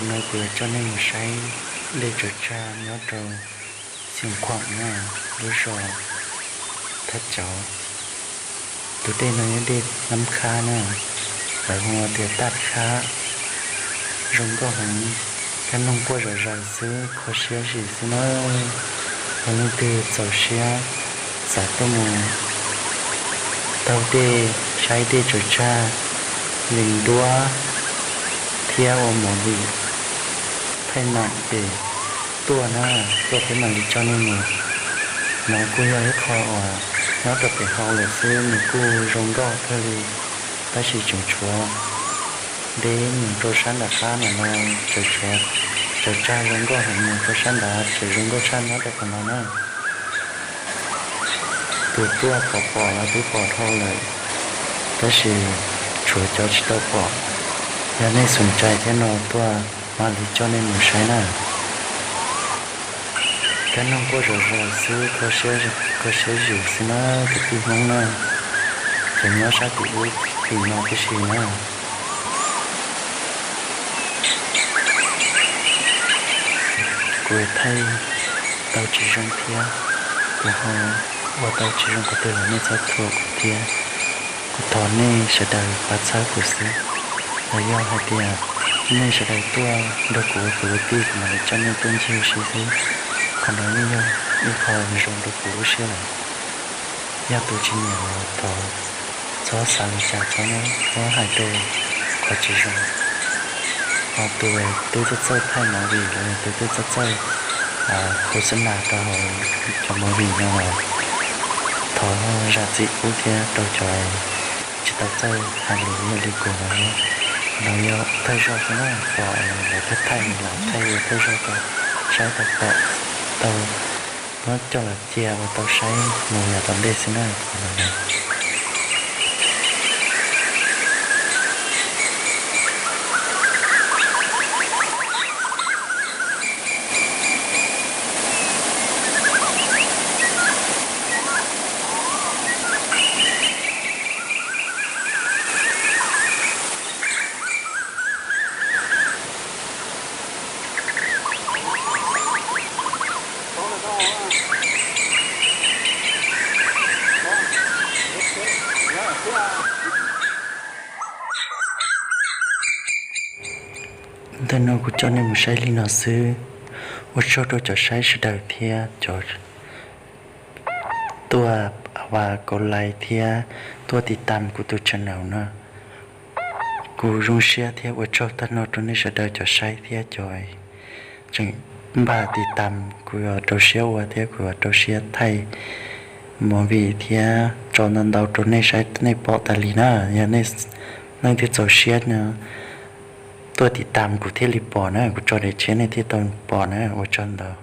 No kuv yuav coj nej mus saib dej tsaws tsag nyob rau Xeev Khuam na, lub zos Thaj Cauv. Tus dej no yog dej Nab Khab na, lawv hu tias Taj Khab, zoo nkauj heev, kab noog quaj zom zaws xwb, kho siab zim xwb na. Yog leej twg txaus siab xav tuaj mus taug dej, saib dej tsaws tsag, lees duab thiab ua movie thaij nam ces tuaj na, tuaj peb mam li coj nej mus. No kuj yog ib qho uas nyob rau pem hauv lawm xwb, nws kuj zoo nkauj kawg li, tab sis tseem tshuav deb mus rau sab nram qab no no, tseem tshuav tsaws tsag zoo nkauj heev mus rau sab nrad, tseem zoo nkauj tshaj nyob rau qhov no na. Tus tuaj pom pom los twb pom dhau lawm, tab sis tshuav cov tsis tau pom. Yog nej xom cai thiab no tuaj mam li coj nej mus saib na. Kab noog quaj zom zaws xwb, kho siab zim xwb na kwv tij Hmoob na. Ces nyob sab tim ub tim no tib si na. Kuv thaij tau tsis zoo thiab, kuv ho ua tau tsis zoo qhov twg los nej txhob thuam kuv thiab. Kuv thov nej sawv daws pab txhawb kuv xwb. Los yog hais tias nej sawv daws tuaj nrog kuv ua kwv ua tij, kuv mam li coj nej tuaj ncig ua si xwb. Qhov no yeej yog ib qho zoo rau kuv lub siab lawm. Yog tus tsis nyiam los thov txhob xav li cas, txhob muab hais rau qhov tsis zoo. Ho tus twb txawj txawj thaij movie los yog tus twb txawj txawj khos xab nas rau hauv cov movie no los thov zam txim pub thiab rau cov tsis tau txawj hais lus ib yam li kuv no. Qhov no yog thawj zaug xwb na, pom lawv thaij thaij los thaij ua thawj zaug tau saib tau pom, tau muab coj los cia ua tau saib mus yav tom ntej xwb na, qhov no na. Ntawm no kuv coj nej mus saib li no xwb. Ua tsaug rau cov saib sawv daws thiab cov tuaj ua kaus like thiab tuaj tiv tam kuv tus channel no. Kuv zoo siab thiab ua tsaug tag nrho rau nej sawv daws cov saib thiab cov tseem npaj tiv tam, kuv yuav rau siab ua thiab kuv yuav rau siab thaij movie thiab tso ntau ntau rau nej saib nej pom tas li na. Yog nej leej twg txaus siab no tuaj tiv tam kuv thiaj li pom na, kuv tso daim tshiab nej thiaj tau pom na. Ua tsaug ntau.